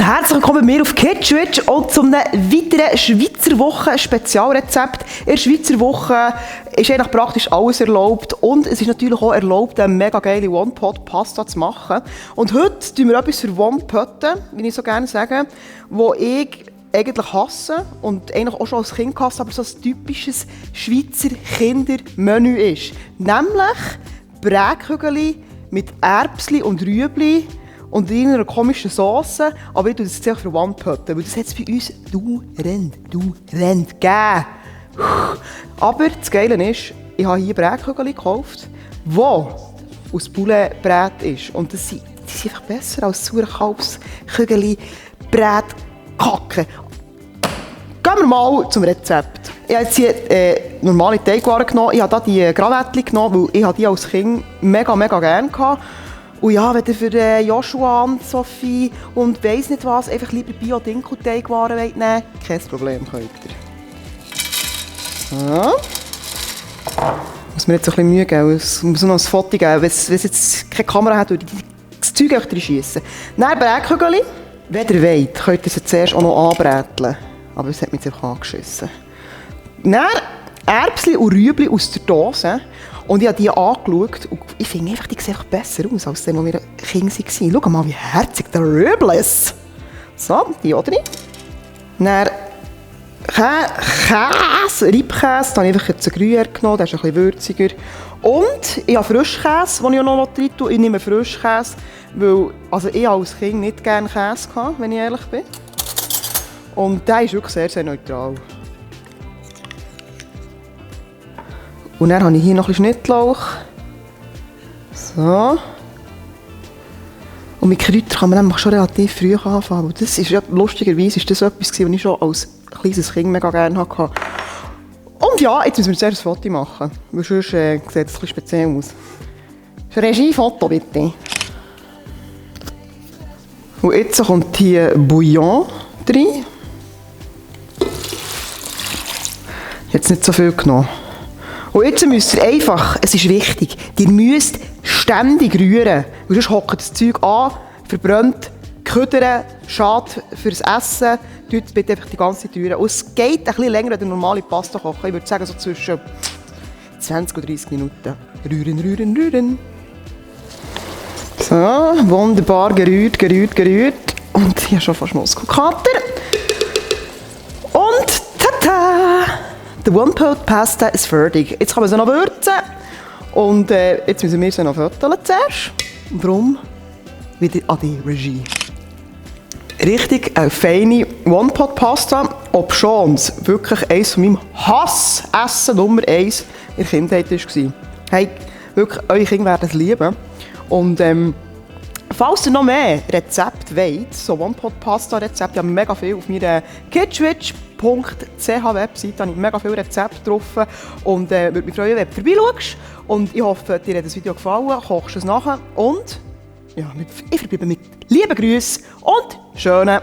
herzlich willkommen bei mir auf Kitschwitsch und zu einem weiteren Schweizer Woche-Spezialrezept. In der Schweizer Woche ist eigentlich praktisch alles erlaubt und es ist natürlich auch erlaubt, eine mega geile One-Pot-Pasta zu machen. Und heute tun wir etwas für One-Potten, wie ich so gerne sage, wo ich eigentlich hasse und eigentlich auch schon als Kind hasse, aber so ein typisches Schweizer Kindermenü ist. Nämlich Brätkügel mit Erbsli und Rüebli und in einer komischen Sauce, aber ich tue das jetzt für One-Potten, weil das hat es bei uns dauernd gegeben. Aber das Geile ist, ich habe hier Brätkügel gekauft, die aus Poulet-Brät ist. Und die sind einfach besser als saure Kalbskügel, Brätkacke. Gehen wir mal zum Rezept. Ich habe jetzt hier normale Teigwaren genommen. Ich habe hier die Gravettli genommen, weil ich die als Kind mega gerne hatte. Und ja, wenn ihr für Joshua und Sophie und weiss nicht was, einfach lieber Bio-Dinkel-Teigwaren nehmen wollt, kein Problem, könnt ihr. So. Muss mir jetzt ein bisschen Mühe geben, es muss noch ein Foto geben. Wenn es jetzt keine Kamera hat, würde ich das Zeug euch reinschiessen. Dann Brätkügel. Wenn ihr wollt, könnt ihr sie zuerst auch noch anbräteln. Aber es hat mich jetzt einfach angeschissen. Dann Erbsli und Rüebli aus der Dose. Und ich habe die angeschaut und ich finde einfach, die sehen einfach besser aus, als die, als wir Kinder waren. Schau mal, wie herzig der Rüebli ist. So, die auch drin. Dann Käse, Reibkäse, da habe ich einfach jetzt einen Gruyère genommen, der ist ein bisschen würziger. Und ich habe Frischkäse, den ich auch noch rein tue. Ich nehme Frischkäse, weil also ich als Kind nicht gerne Käse hatte, wenn ich ehrlich bin. Und der ist wirklich sehr neutral. Und dann habe ich hier noch ein bisschen Schnittlauch. So. Und mit Kräutern kann man nämlich schon relativ früh anfangen. Das ist ja, lustigerweise ist das etwas, was ich schon als kleines Kind mega gerne hatte. Und ja, jetzt müssen wir zuerst ein Foto machen. Weil sonst sieht es ein bisschen speziell aus. Regie-Foto bitte. Und jetzt kommt hier Bouillon rein. Jetzt nicht so viel genommen. Und jetzt müsst ihr einfach, es ist wichtig, ihr müsst ständig rühren. Weil sonst hockt das Zeug an, verbrennt, ködern, schade fürs Essen. Tut bitte einfach die ganze Zeit rühren. Und es geht ein bisschen länger als eine normale Pasta kochen. Ich würde sagen so zwischen 20 und 30 Minuten. Rühren. So, wunderbar gerührt. Und ich habe schon fast Muskelkater. Und tada! Die One-Pot-Pasta ist fertig. Jetzt kann man sie noch würzen. Und jetzt müssen wir sie noch föteln zuerst. Und darum wieder an die Regie. Richtig eine feine One-Pot-Pasta, obschon es wirklich eines von meinem Hassessen Nummer 1 in der Kindheit war. Hey, wirklich, eure Kinder werden es lieben. Und falls ihr noch mehr Rezepte wollt, so One-Pot-Pasta-Rezepte, ich habe mega viel auf meiner kitschwitch.ch Website, habe ich mega viele Rezepte drauf und würde mich freuen, wenn du vorbeischaust. Und ich hoffe, dir hat das Video gefallen, kochst es nachher und ja, ich verbleibe mit lieben Grüßen und schönen